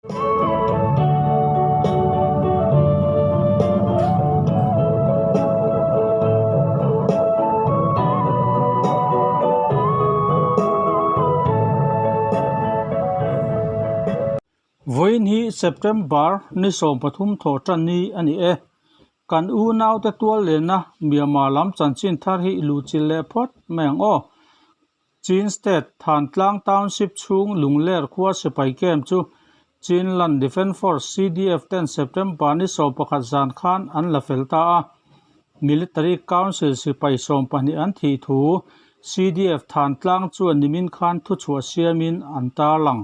Vawiin hi September ni 13 thawh tan ni a ni e. Kan unaute tual lenna Myanmar lam chanchin thar hi luhchilh leh phawt mai ang aw. Chin State Thantlang Township chhung Lungler khua sipai camp chu Chinland Defence Force, CDF, ten September ni 11 zan khan an la fel ta a. Military Council sipai 12 an thih thu CDF Thantlang chuan nimin khan thuchhuah siamin an tarlang.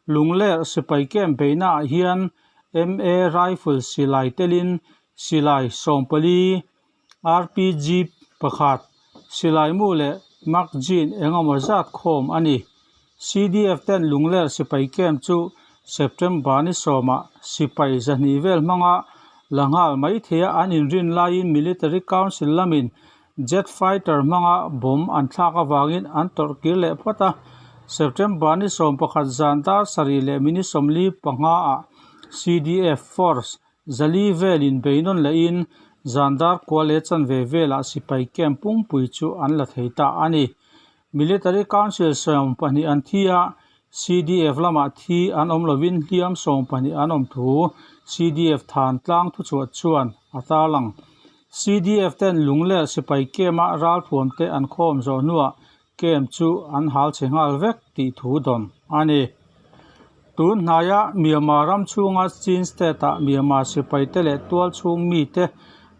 Lungler sipai camp beihnaah hian MA rifle silai telin silai 14, RPG pakhat, silaimu leh magazine eng emaw zat khawm a ni. CDF ten Lungler sipai camp chu September ni sawmah sipai zahnih vel hmanga la nghal mai theia an inrin laiin Military Council lamin Jet fighter hmanga bomb an thlak avangin an tawrh kir leh phawt a. September ni 11 zan dar sarih leh minute 45 ah CDF force Zali velin beinawn lehin zan dar kua leh chanve velah sipai camp pungpui chu an la thei ta a ni. Military Council 12 an thi a, CDF lamah thi an awm lovin hliam 12 an awm thu CDF Thantlang thuchhuah chuan a tarlang. CDF ten Lungler sipai camp-a ralthuamte an khawm zawh hnuah Camp chu an hal chhe nghal vek tih thu dawn a ni. Tun hnaia Myanmar ram chhunga Chin State-ah Myanmar sipaite leh tual chhung mite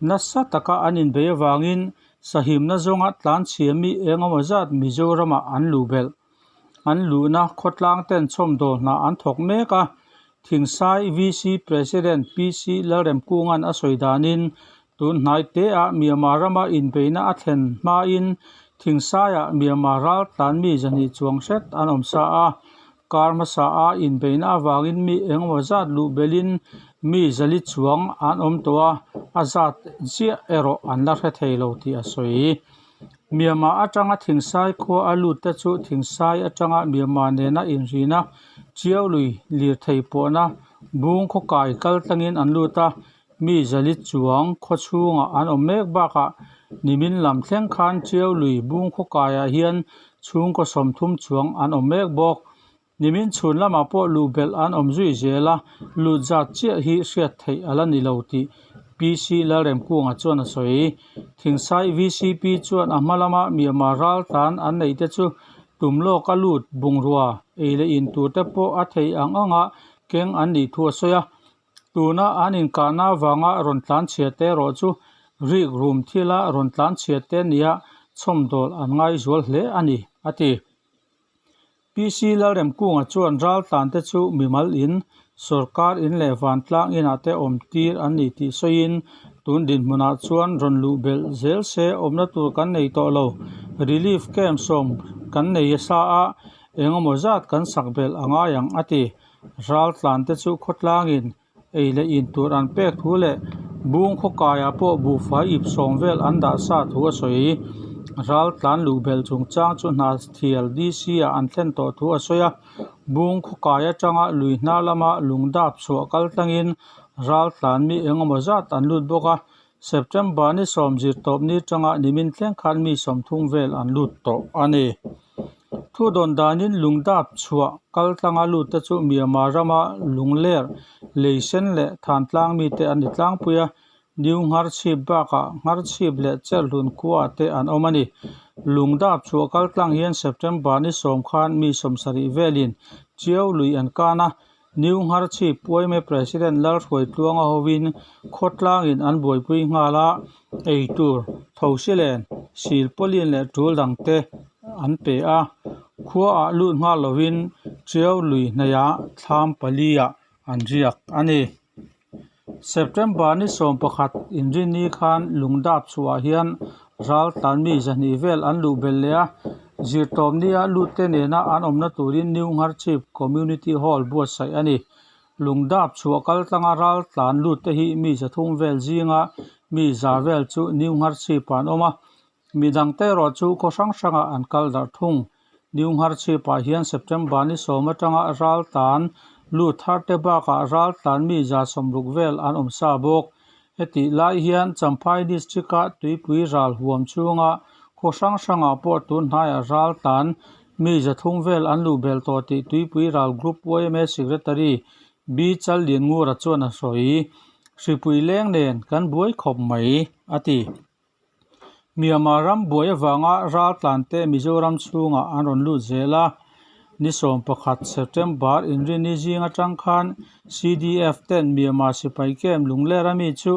nasa taka an inbei avangin sahimna zawnga tlanchhia mi eng emaw zat Mizoramah an luh belh. An luhna khawtlang ten chhawmdawl hna an thawk mek a, Thingsai VC President PC Lalremkunga'n a sawi danin Tun hnai teah Myanmar rama inbeihna a thlen hmain Thingsaiah Myanmar ral tlan mi zahnih chuang hret an awm sa a. Kar hmasa a inbeihna avangin mi engemaw zat luh belhin mi zali chuang an awm tawh a, a zat chiah erawh an la hre thei lo tih a sawi. Myanmar atanga Thingsai khua a lut te chu Thingsai atanga Myanmar nena inrina Chiaului lirthei pawhna bung khawkai kal tlangin an lut a. Mi zali chuang khaw chhungah an awm mek bakah nimin lam thleng khan Chiau lui bung khawkaiah hian chhungkaw 30 chuang an awm mek bawk. Nimin chhun lamah pawh luh belh an awm zui zel a, lut zat chiah hi hriat theih a la ni lo tih PC Lalremkunga chuan a sawi. Thingsai VCP chuan a hma lama Myanmar ral tlan an neih te chu tum lawk a lut bungrua ei leh in tur te pawh a theih ang anga keng an nih thu a sawi a. Tuna an inkahna avanga rawn tlan chhia te erawh chu rik rum thila rawn tlan chhia te nia chhawmdawl an ngai zual hle a ni, a ti. PC Lalremkunga chuan ral tlan te chu mimal in, sorkar in leh vantlang inah te awm tir an ni tih sawiin, tun dinhmunah chuan rawn luh belh zel se awmna tur kan nei tawh lo. Relief camp sawm kan nei sa a, engemaw zat kan sak belh a ngai ang, a ti. Ral tlan te chu khawtlangin ei leh in tur an pek thu leh bung khawkaiah pawh buhfai ip sawm vel an dah sa thu a sawi. Ral tlan luh belh chungchang chu hna thial DC ah an thlen tawh thu a sawi a. Bung khawkai atanga lui hna lama lung dap chhuah kal tlangin ral tlan mi engemaw zat an lut bawk a. September ni 10 zirtawp ni atanga nimin thleng khan mi 30 vel an lut tawh a ni. Thu dawn danin lungdap chhuah kal tlanga lut te chu Myanmar rama lungler, leisen leh thantlang mite an ni tlangpui a, New Ngharchhip bakah Ngharchhip leh Cherhlun khua te an awm a ni. Lungdap chhuah kal tlang hian September ni 10 khan mi 70 velin Chiau lui an kan a, New Ngharchhip Puaime President Lalhruaitluanga hovin khawtlangin an buaipui nghal a, eitur, thosilen, silpawlin leh tul dangte an pe a. Khuaah lut nghal lovin Chiau lui hnaihah thlam paliah an riak a ni. September ni 11 inrinni khan lungdap chhuah hian ral tlan mi 200 vel an luh belh leh a, zirtawpnia lutte nena an awmna turin New Ngharchhip Community Hall buatsaih a ni. Lungdap chhuah kal tlanga ral tlan lutte hi mi 300 vel zinga mi 100 vel chu New Ngharchhip ah an awm a, midangte erawh chu khaw hrang hrangah an kal darh thung. New Ngharchhip ah hian September ni 10 atanga ral tlan Lut thar te bakah raltlan mi 160 vel an awm sa bawk. Hetih lai hian Champhai District-a tuipui ral huam chhunga khaw hrang hrangah pawh tun hnaiah raltlan mi 300 vel an luh belh tawh tih Tuipui Ral Group yma Secretary B Challianngura chuan a sawi. Hripui leng nen kan buai khawp mai, a ti. Myanmar ram buai avanga raltlante Mizoram chhungah an rawn lut zel a, ni 11 September inrinni zing atang khan CDF ten Myanmar sipai camp Lungler ami chu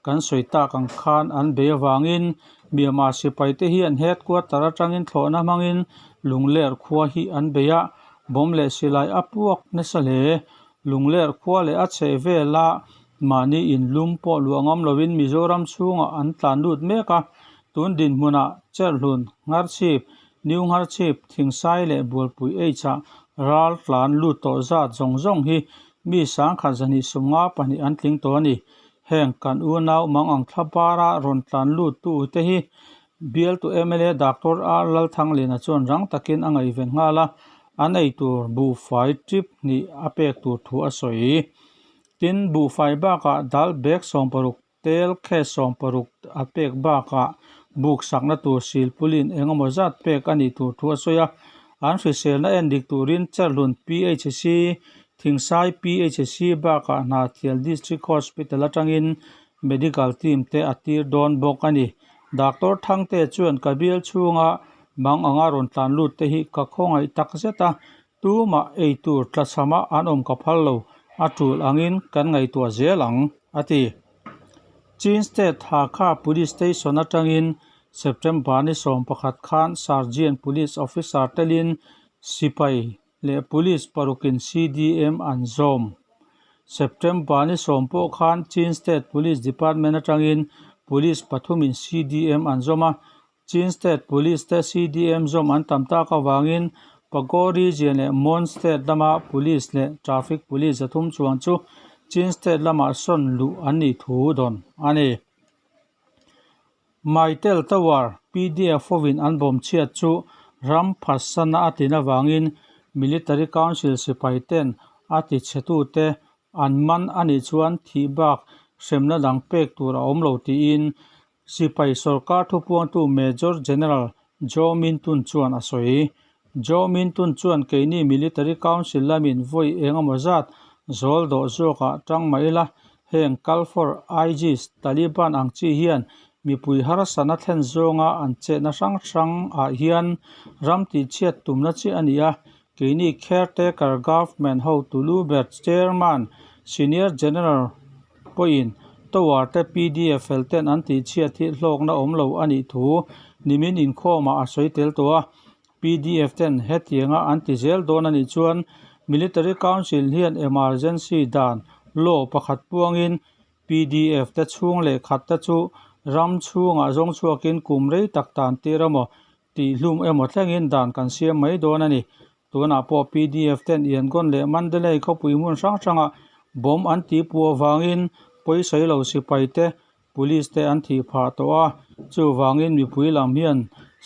kan sawi tak ang khan an bei avangin Myanmar sipaite hian headquarter atangin thlawhna hmangin Lungler khua hi an bei a, bomb leh silai a puak nasa hle. Lungler khua leh a chheh vela mahni inlum pawh luah ngam lovin Mizoram chhungah an tlan lut mek a, tun dinhmunah Cherhlun, Ngharchhip, New Ngharchhip, Thingsai leh Bualpui H-ah ral tlan lut tawh zat zawng zawng hi mi 1252 an tling tawh a ni. Heng kan unau mangang thla bara rawn tlan lut tu te hi Bialtu mla Doctor R Lalthangliana chuan rang takin a ngaihven nghal a, an ei tur buhfai trip hnih a pek tur thu a sawi. Tin, buhfai bakah dal bag 60, tel case 60 a pek bakah buk sakna tur silpulin eng emaw zat pek a nih tur thu a sawi a. An hriselna en dik turin Cherhlun PHC, Thingsai PHC bakah Hnahthial District Hospital atangin Medical team te a tir dawn bawk a ni. Doctor Thangte chuan ka bial chhunga mang anga rawn tlan lut te hi ka khawngaih tak zet a, tumah ei tur tlachhama an awm ka phal lo, a tul angin kan ngaihtuah zel ang, a ti. Chin State Hakha Police Station atangin September ni 11 khan Sergeant Police Officer telin sipai leh Police parukin CDM an zawm. September ni 10 pawh khan Chin State Police Department atangin Police pathumin CDM an zawm a, Chin State Police te CDM zawm an tam tak avangin Pago Region leh Mon State lama Police leh Traffic Police 300 chuang chu Chin State lamah sawn luh an nih thu dawn a ni. Mytel Tower pdf hovin an bawm chhiat chu ram phatsana a tlin avangin Military Council sipai ten a tichhetute an man a nih chuan thih bak hremna dang pek tur a awm lo tiin sipai sorkar thupuangtu Major General Joe Min Tun chuan a sawi. Joe Min Tun chuan keini Military Council lamin vawi eng emaw zat zawl dawh zawkah tang mah ila, heng Kalfor, ISIS, Taliban ang chi hian mipui harsatna thlen zawnga an chetna hrang hrangah hian ram tihchhiat tumna chiah a ni a, keini caretaker government hotu lu ber Chairman Senior General pawhin Tower te pdf fel ten an tihchhiat hi hlawkna awm lo a nih thu nimin inkhawmah a sawi tel tawh a. Pdf ten hetianga an ti zel dawn a nih chuan Military Council hian emergency dan, law, pakhat puangin pdf te chhung leh khat te chu ram chhungah zawng chhuakin kum rei tak tan tir emaw tihhlum emaw thlengin dan kan siam mai dawn a ni. Tunah pawh pdf ten Yangon leh Mandalay khawpui hmun hrang hrangah bomb an tihpu avangin pawisawi lo sipai te Police te an thih phah tawh a, chuvangin mipui lam hian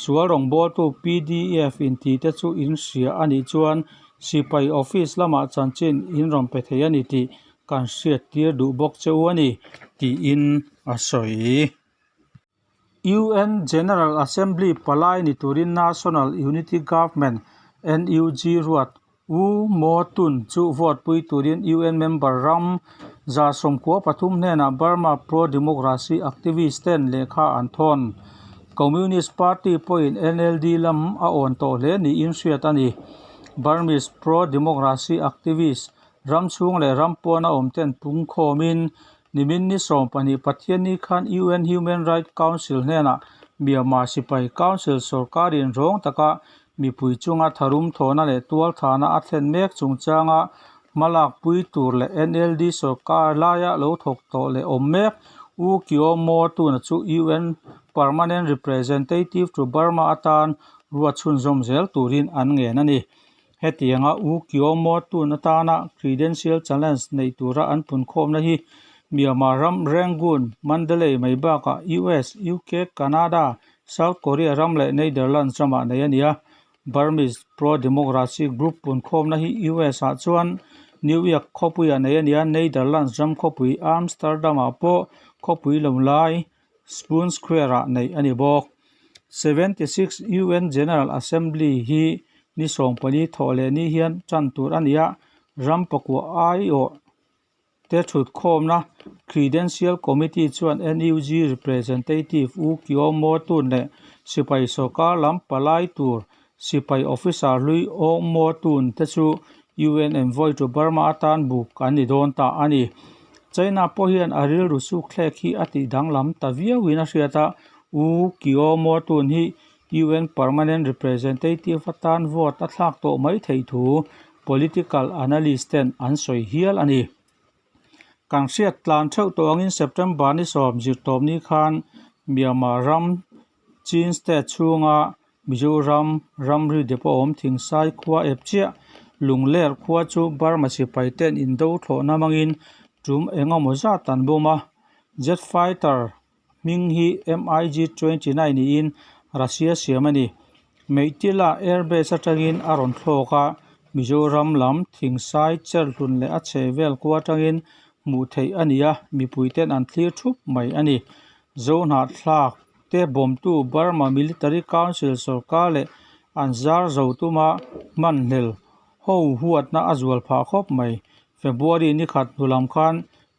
sual rawngbawltu pdf intih te chu in hria a nih chuan sipai office lamah chanchin in rawn pe thei a ni tih kan hriat tir duh bawk che u a ni, tiin a sawi. UN General Assembly palai ni turin National Unity Government, NUG, ruat U Maw Tun chu vote pui turin UN member ram 93 hnenah Burma pro-democracy activist ten lehkha an thawn. Communist Party pawhin NLD lam a awn tawh hle niin hriat a ni. Burmese pro-democracy activist ram chhung leh ram pawn a awm ten pungkhawmin nimin ni 12 Pathianni khan UN Human Rights Council hnenah Myanmar sipai council sorkarin rawng taka Mipui chunga tharum thawhna leh tualthahna a thlen mek chungchanga hmalak pui tur leh NLD sorkar laia lo thawk tawh leh awm mek U Kyaw Moe tuna chu UN Permanent Representative to Burma atan ruat chhunzawm zel turin an ngen a ni. Hetianga U Kyaw Moe tun atana Credential Challenge neih tura an punkhawmna hi Myanmar ram Rangoon, Mandalay mai bakah US, UK, Canada, South Korea ram leh Netherlands ramah nei a ni a, Burmese pro-democracy group punkhawmna hi US ah chuan New York khawpuiah neih a ni a, Netherlands ram khawpui Amsterdam-ah pawh khawpui lo lai Spoon Square-ah neih a ni bawk. 76 UN General Assembly hi ni 14 thawh leh ni hian tan tur a ni a, ram pakua aiawh te thutkhawmna Credential Committee chuan NUG Representative U Kyaw Moe Tun leh sipai sawrkar lam palai tur sipai officer hlui Aung Moe Tun te chu UN Envoy to Burma atan buk an ni dawn ta a ni. China pawh hian a rilru sukthlek hi a tih danglam ta viauin a hriat a, U Kyaw Moe Tun hi UN Permanent Representative atan vote a thlak tawh mai theih thu political analyst ten an sawi hial a ni. Kan hriat tlan theuh tawh angin September ni sawm zirtawp ni khan Myanmar ram Chin State chhunga Mizoram ramri depot awm Thingsai khua ep chiah Lungler khua chu Burma sipai ten indo thlawhna hmangin tum engemaw zat an bawm a, jet fighter hming hi MiG-29 niin Russia siam a ni. Meihtila Air Base atangin a rawn thlawk a, Mizoram lam Thingsai Cherhlun leh a chhehvel khua atangin hmuh theih a ni a, mipuiten an thlir thup mai a ni. Zohnahthlak te bawmtu Burma Military Council sawrkar leh an zar zo tuma hmanhlel ho huatna a zual phah khawp mai. February ni khat hnu lam khan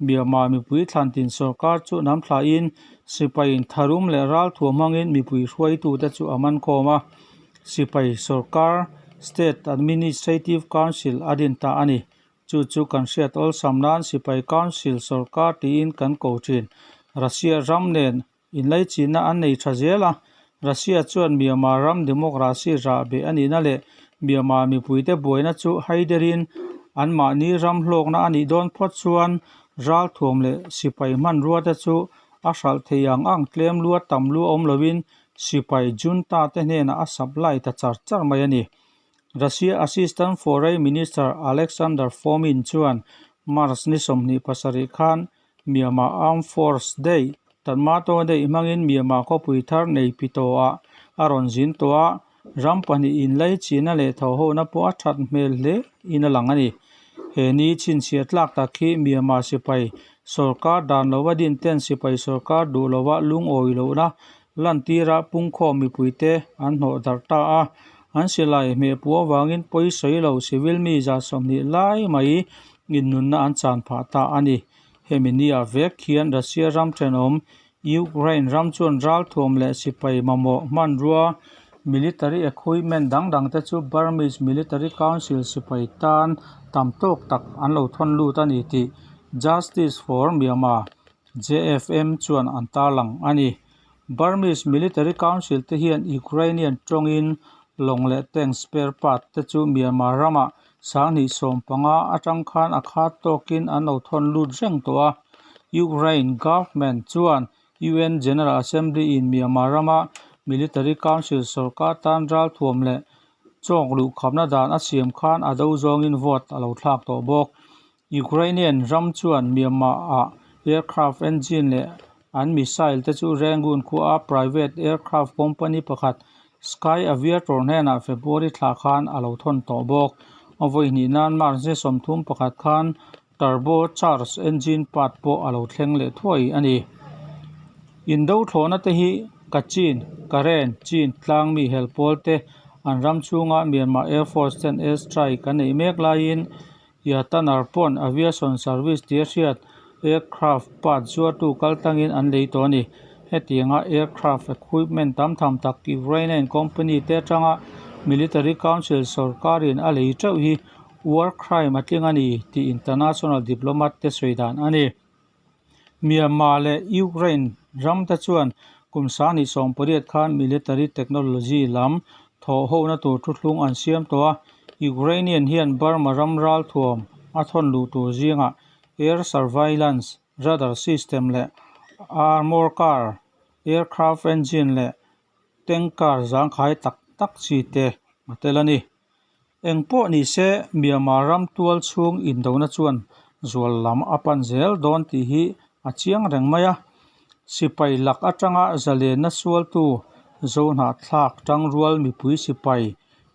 Myanmar mipui thlantin sawrkar chu nam thlain sipaiin tharum leh ralthuam hmangin mipui hruaitute chu a man khawm a, sipai sawrkar State Administrative Council a din ta a ni. Chu chu kan hriat awlsam nan sipai council sawrkar tiin kan ko thin. Russia ram nen Inlaichinna an nei tha zel a, Russia chuan Myanmar ram democracy rahbeh a nihna leh Myanmar mipuite buaina chu haiderin anmahni ram hlawkna a nih dawn phawt chuan ralthuam leh sipai hmanrua te chu a hralh thei ang ang tlem lua tam lua awm loin sipai junta te hnenah a supply ta char char mai a ni. Russia Assistant Foreign Minister Alexander Fomin chuan March ni 27 khan Myanmar Armed Force Day, Tatmadaw Day hmangin Myanmar khawpui thar nei pi tawhah a rawn zin tawh a, ram pahnih inlaichinna leh thawhhona pawh a that hmel hle in a lang a ni. He ni chhinchhiah tlak tak hi Myanmar sipai sawrkar dan lova din ten sipai sawrkar duh lova lungawi lohna lantira pungkhawm mipuite an hnawh darh ta a, an silai hmehpuh avangin pawisawi lo civil mi 120 lai mai innunna an chan phah ta a ni. Hemi nia vek hian Russia ram thenawm Ukraine ram chuan ralthuam leh sipai mamawh hmanrua military equipment dang dang te chu Burmese Military Council sipai tan tam tawk tak an lo thawn lut a ni tih Justice for Myanmar, JFM, chuan an tarlang a ni. Burmese Military Council te hian Ukrainian tawngin lawng leh tank spare part te chu Myanmar ramah 2015 atang khan a khat tawkin an lo thawn lut reng tawh a. Ukraine government chuan UN General Assembly in Myanmar rama Military Council sawrkar tan ralthuam leh chawk luh khapna dan a siam khan a do zawngin vote a lo thlak tawh bawk. Ukrainian ram chuan Myanmar-ah aircraft engine leh an missile te chu Rangoon khua a private aircraft company pakhat Sky Aviator hnenah February thla khan a lo thawn tawh bawk. A vawi hnih nan March ni 31 khan turbo charge engine part pawh a lo thleng leh thuai a ni. Indo thlawhna te hi Kachin, Karen, Chin tlang mi hel pawl te an ram chhunga Myanmar Air Force ten air strike an neih mek laiin Yatanar pawn Aviation Service tia hriat aircraft part zuartu kal tlangin an lei tawh a ni. Hetianga aircraft equipment tam tham tak Ukrainian company te atanga Military Council sawrkarin a lei teuh hi war crime a tling a ni tih international diplomat te sawi dan a ni. Myanmar leh Ukraine ram te chuan kum 2018 khan military technology lam thawhhona tur thuthlung an siam tawh a, Ukrainian hian Burma ram ralthuam a thawn luh tur zingah air surveillance radar system leh armour car, aircraft engine leh tanker zangkhai tak tak chi te a tel a ni. Eng pawh ni se, Myanmar ram tual chhung indona chuan zual lam a pan zel dawn tih hi a chiang reng mai a. Sipai lak atanga zalenna sualtu Zohnahthlak tangrual mipui sipai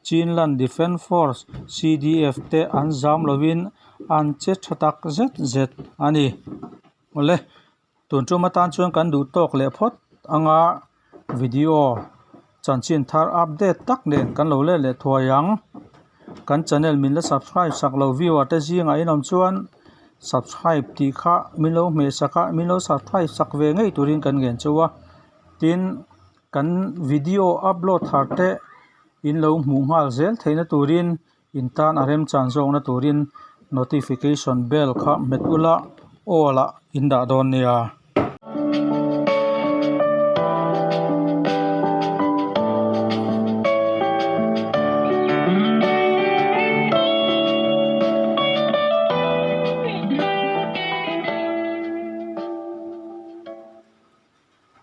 Chinland Defence Force, CDF, te an zam lovin an che tha tak zet zet a ni. Awle, tun tum atan chuan kan duh tawk leh phawt anga video chanchin thar update tak nen kan lo let leh thuai ang. Kan channel min la subscribe sak lo viewer te zingah inawm chuan subscribe tih kha min lo hmeh sak a, min lo subscribe sak ve ngei turin kan ngen chauh a. Tin, kan video upload thar te in lo hmuh nghal zel theihna turin in tan a remchan zawkna turin notification bell kha hmet ula all ah in dah dawn nia.